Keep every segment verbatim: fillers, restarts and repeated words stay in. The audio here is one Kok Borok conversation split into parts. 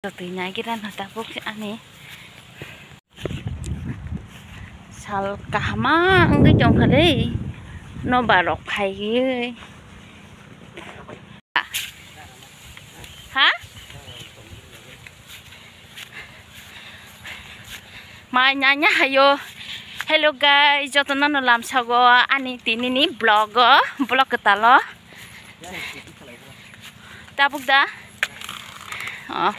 Twi naigira na tabuk ani sal kahama wngwi tongkha le, nobar rok phaiwi. Ha? Mai nanya hayo. Hello guys, jotono no lamsago ani tinini vlog o, vlog kwtalo. Tabuk da. Oh.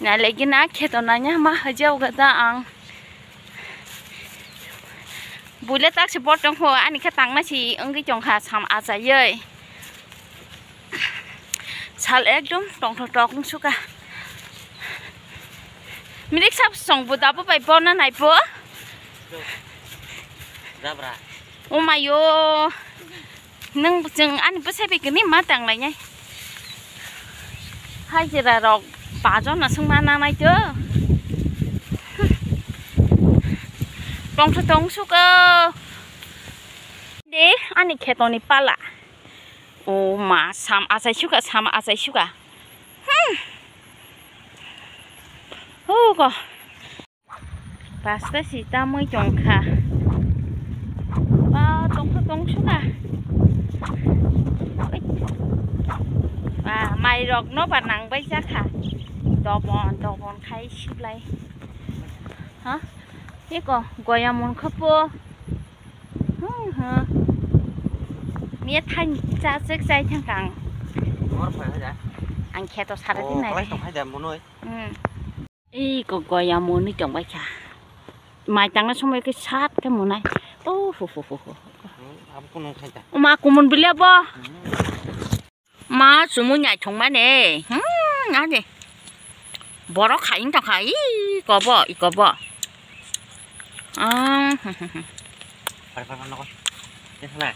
Na legi na kheto nanya ma haja uga da ang. Buile tak se bor tong kho ani khe tang na si wngwi tong kha sam achaiwi. Sal ekdom tongthok tok wng suka. Milik sab song bo dabo bai borna nai po. Jabra. O mayo. Nung chwng ani bwsai bai kini ma tang lai nai. Hai jera rok bajo na sung ma na nai to. Tongthok tong suka. De ani khetoni pala. O ma, sam achai suka, sam achai suka. Hmm. Hugo. Pasta si tamwi tongkha. Ba, tongkha tong suka. Oi. Ba, mai rok no ba nang bai jakha. Dobon, dobon khai siblai. Ha? Eko, goya mon khapo. Hmm, hmm. Miya thain cha chek chai thang kang. Mor phai haja. Ang kheto sara Oh, din nai. Kalai tong haja monoi. Hmm. Ei ko goya moni tong bai kha. Mai tang na somoi ke sat ke monai. Oh, hu, hu, hu, hu. Hmm, abo kuno khai ta. Oma kumun bile bo. Hmm. Ma, chumui naithok mani. Hmm, ade. Borok khaing tongkha, i kobo, i kobo. Ah, hmm, hmm, hmm. Par, par, par, nokol. Tesa na.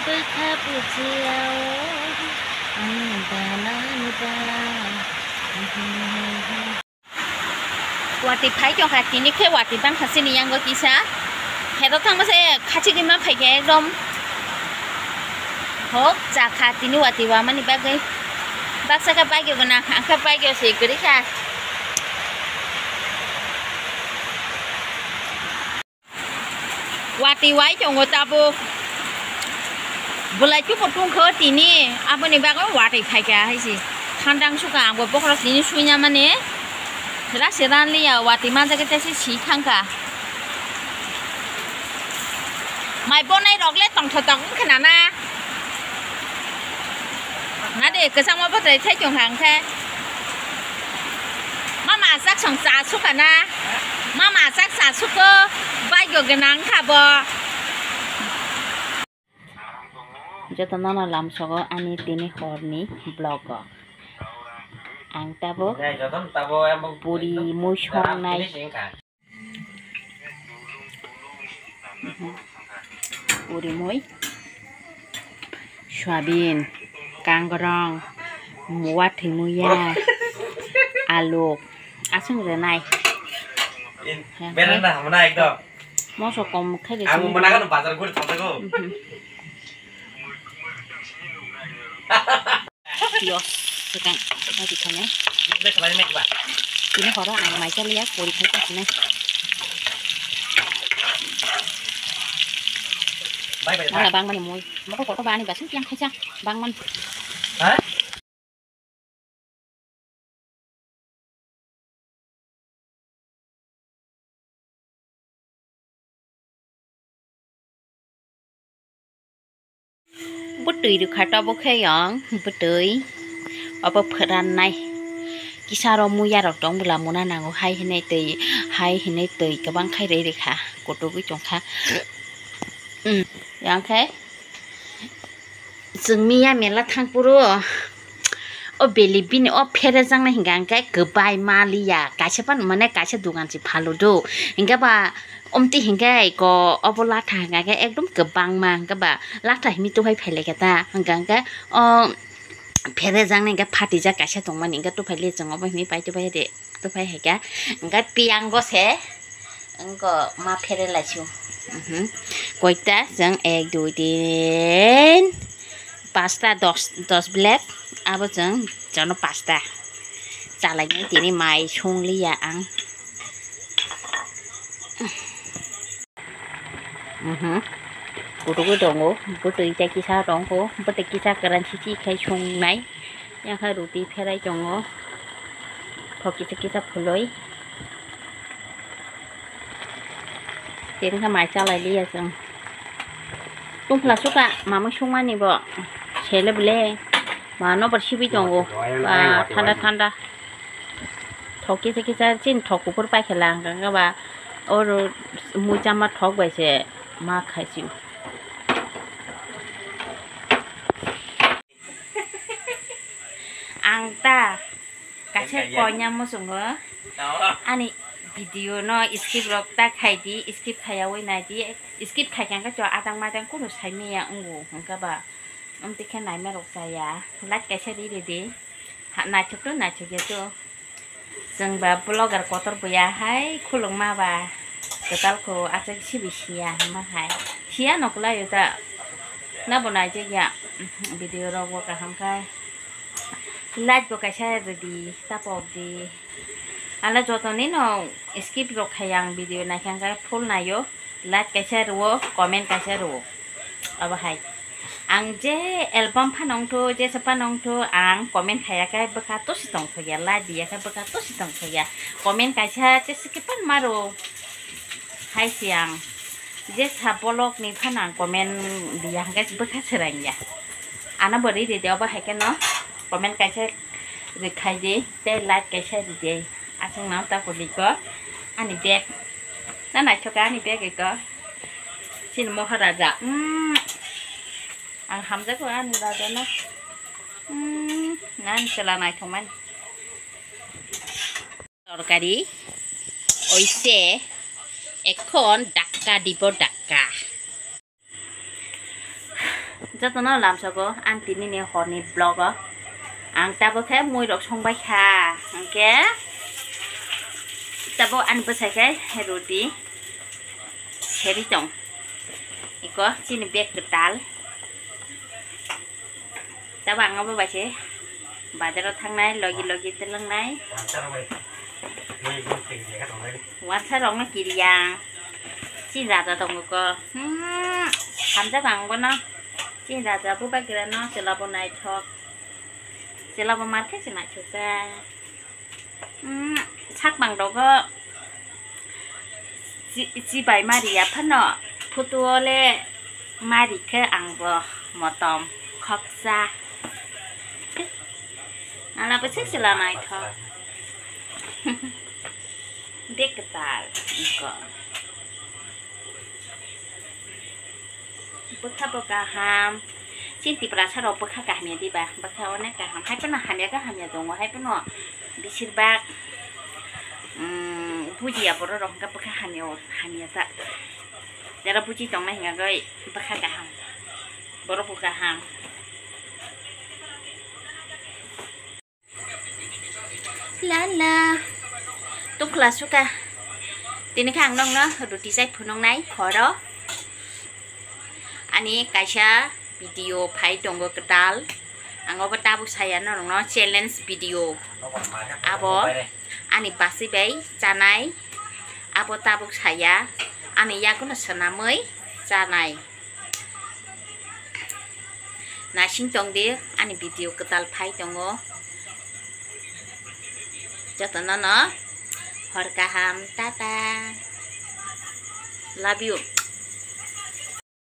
Bwkha bujiya o, ani bana ni ba. Watwi phai tongkha, tini khe watwi bangkha chini yango kisa. Kheto thangma se khachigwi ma phaikha ekdom. Hok chakha tini watwi wamani bagwi. Baksa khe bagyo gwnang, ang khe bagyo se kwrwi kha. Watwi wai tongo tabuk. Bwlai tubo tungkho tini, aboni bagwi watwi phaikha hai se. Thandang sukha, angbo bokhorok tini suina mani. Rasi ranliya, watwi manjak khe tei se si thangkha. Mai bonai rok le tongthotok wngkha nana. Nade kwchangma bwtwi thai tongkha hwnkhe. Mama achak song cha sukha na. Mama achak cha suko. Baigo gwnang kha bo. Joto nono lamsogo ani tini horni vlog o. Ang tabuk puri mui songnai. Urimui, soyabin, kangrong, muwa thwimuya, alu, aswk rwnai. Berenda hamna ekdom. Moso kom khai de. Ang mona kan bazar guri thango. Yo, sekarang lagi sana. Ini horong ang mai kali ya, puri kali sana. Bye bye. Mana bang mana mui. Moko koko bani basu tiang kaca bang man. Hah? Bwtwi rwkha tabuk khe yang bwtwi obo phwrannai kisa rw muya rok tong bwla muna nango hai hinwi twi hai hinwi twi kwbang khai rwi rwkha kutukgwi tongkha. Yang khe. Chwng miya mela thang phuru o beli bini o pherejaknai hinkha hwnkhe kwbai maliya, kaisa phano mane kaisa dogan se phaludu hinkhe ba omtwi hinkhe ko obo latha hinkha khe ekdom kwbangma hinkhe ba latha hinwi tuphai phailaikha ta hinkha hwnkhe o pherejaknai hinkhe phatijak kaisa tongmani hinkhe tuphai le chwng obo hinwi pai tuphai de. Tuphai hai kha, hwnkhe piyango se, wngkha ma phere lai su. Mhm. Koita chwng ek, dui, tin, pasta, dos, dos blek, Abo chwng jono pasta chalainai, tini mai song liya ang. Mhm. Kutugo tongo, bwtwi tei kisa tongo, bwtwi kisa kwran sisi khai songnai. Yang kha roti pherai tongo, thok kisa kisa phuloi. Tini kha mai chalai liya chwng. Tungphla suka mamui songmani bo sele bole. Ma nobar sibui tongo. Ba thanda thanda. Thok kisa kisa chin thok kuphur paikhe lang kha ba oro muichama thok bai se ma khai si. Ang ta kaisa koina muchungo ani video no skip rok ta khai di, skip khaiyawi nai di, skip khai khe cho adang madang kunu sai maya wngo hwnkhe ba, amtwi khe naima rok chaya, like kaisa ri ridi, ha, naithok to naithok ya to. Chwng ba vlogger kotor buya hai khulukma ba kwtal kho aswk sibi siya hwnma hai. Siya no kwlai o ta. Na bo naijak ya video rok bo kaham khai. Like bo kaisa rwdi, tapok di. Ala jotoni no skip rok khai ang video naikha khai full naio. Like kaisa rwo, comment kaisa rwo. Abo hai. Ang je album phano wngthu, jesa phano wngthu, ang comment khaya khe bwkha tosi tongthokya, like diya khe bwkha tosi tongthokya. Comment kaisa jesa khe phano maro. Hai se ang. Jesa bolok ni phano ang comment diya hwnkhe bwkha swrangya. Ano bo ri ridi, abo hai kheno comment kaisa rwkhai di, tei like kaisa ridi. Aswk nang ta kuliko ani bag. Na naithoka ani bag iko. Chini Maharaja. Mm. Ang hamjago ani raja no. Mm. Nang chwla naithokmani. Torkari oise ekhon dakka dibo dakka. Jotono lamsogo ang tinini horni vlog o. Ang tabuk khe mui rok songbai kha, hwnkhe tabuk ani bwsai khe roti seri tong. Iko chini bag kwtal. Tabuk ang abo bai se bazar o thangnai, logi logi twlwngnai. Wansa rok no kiriya. Chini raja tongo ko. Hmm, hamjak ang bono. Chini raja bubagra no chwla bo naithok. Chwla bo mar khe se naithok kha. Hmm, sak bang rogo chi-, chibai mari ya phano. Photo o le mari khe ang bo motom khoksa. Nala bo se chwla naithok. Bag kwtal iko. Bwkha bo kaham. Chini Tiprasa rok bwkha kaham ya diba? Bwkha onek kaham. Hai phano hamya khe hamya tongo. Hai phano bisir bak, mm, bujiya borok rok hwnkhe bwkha hamya o, hamya ta. Jara buji tongnai hwnkhe bwkha kaham. Borok bo kaham. La la. Tungkhwla suka. Tini khe ang nokno roti chai phunuknai horo. Ani kaisa video phai tongo kwtal. Ang obo tabuk saya norokno challenge video. Abo ani basi bai chanai. Abo tabuk saya ani yagono swnamwi chanai. Naising tong di, ani video kwtal phai tongo. Jotono no hor kaham, tata. Love you.